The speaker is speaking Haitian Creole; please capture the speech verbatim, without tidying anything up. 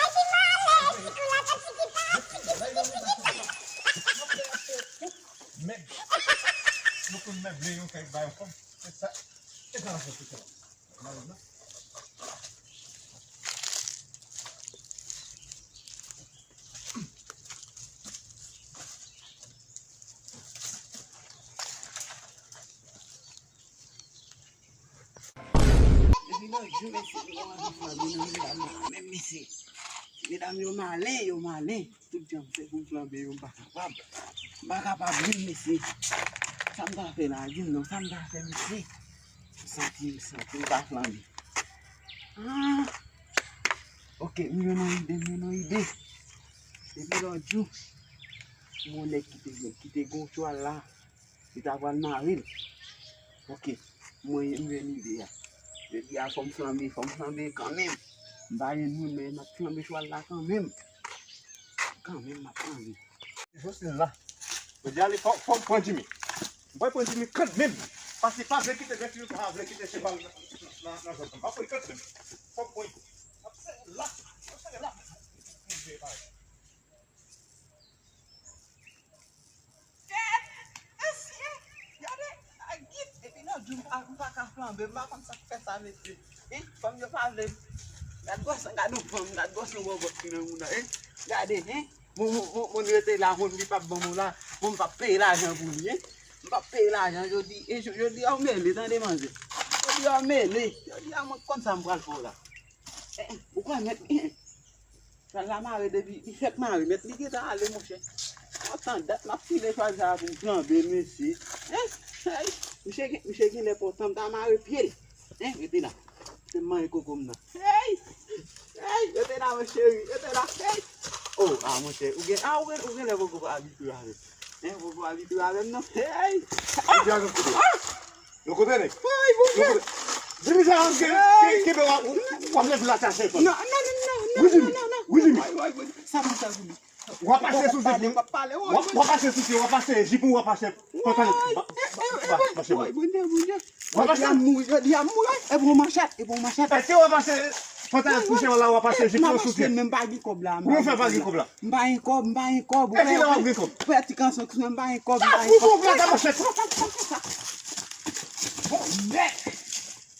Ay, ki malè, ti kou la, ti ki pa, ti ki, ti ki, ti ki. Mèb. Nou konn mèble yon kay ba yon fanm. Se sa. Se sa la fè, se sa. Mèb la. Depi lòt jou, mesye, nou anvi flanbe nan medam yo menm, mesye. Medam yo malen, yo malen. Tout jan m fè pou m flanbe yo, m pa kapab. M pa kapab menm, mesye. Sa m ta fè la, di m non, sa m ta fè, mesye. M santi, m santi m pa flanbe. Ah! Ok, m jwenn yon ide, m jwenn yon ide. Depi lòt jou, m wè yon nèg ki te, ki te gen yon chwal la. Li ta pral mare l. Ok, mwen, m jwenn ide a. Jodi a, fò m flanbe, fò m flanbe kanmenm. M pa jwenn moun, men m ap flanbe chwal la kanmenm. Kanmenm, m ap flanbe. Jocelyn la. Jodi a, li fò, fò m pran Jimmy. M pral pran Jimmy kanmenm. Paske pa vle kite Jimmy, pa vle kite cheval nan, nan, nan zòn nan. M ap pran kanmenm. Fò m pran. M ap sere la. M ap sere la. Kèt! Mesye! Gade! Agit! Epi nan jou m pa, m pa ka flanbe, m pa konn sa k fè sa, mesye. Hein? Fanm yo pa vle m. Gad gwòs, gad yon fanm, gad gwòs yon bòbòt ki nan moun nan, hein? Gade, hein? Moun, moun, moun, moun rete la, moun li p ap ban m la, moun m p ap peye lajan pou li, hein? M p ap peye lajan jodi, e jo-, jodi a ou mele, tande manzè. Jodi a ou mele, jodi a mwen konn sa m pral fè w la. Eh, eh, ou kwè mèt, eh, eh. Chwal la mare depi, li fèk mare, mèt li gentan ale, monchè. Lontan dat m ap file chwal sa a pou m flanbe, mesye. Hein? Hey! Misye gen, misye genlè pòtan m ta mare pye l. Hein? Rete la. Se manje koko m nan. Hey! Hey! Rete la, mon cheri. Rete la. Hey! Oh, ah, monchè. Ou gen, ah, ou gen, ou genlè poko abitye avè m. Hein? Poko abitye avè m, non? Hey! Ou di a nou kote. Ah! Nou kote nèg? Ay, Bondye! Nou kote? Jimmy, sa, ke, ke, kenbe w, w, w ap leve la chache fò. Non, non, non, non, non, Wi, Jimmy. Non, non, non. Wi, Jimmy. Ay, ay, Bondye. Sa pou sa, Jimmy? W ap pase sou zye pou w ap pase sou zye, w ap pase ji pou w ap pase pantalon. Ay, ay, ay, ay, Bondye, Bondye. W ap pase. Jodi a m mouri, jodi a m mouri. E pou machat, e pou machat. Èske w ap pase pantalon pou chèval la, w ap pase ji pou sou zye? Menm pa gen kòb la. Kouman w fè pa gen kòb la? M pa gen kòb, m pa gen kòb. Èske w ap gen kòb? Pè ti kanson, m pa gen kòb, m pa gen kòb. Sa pou w pran ta manchèt. Bon, mèt.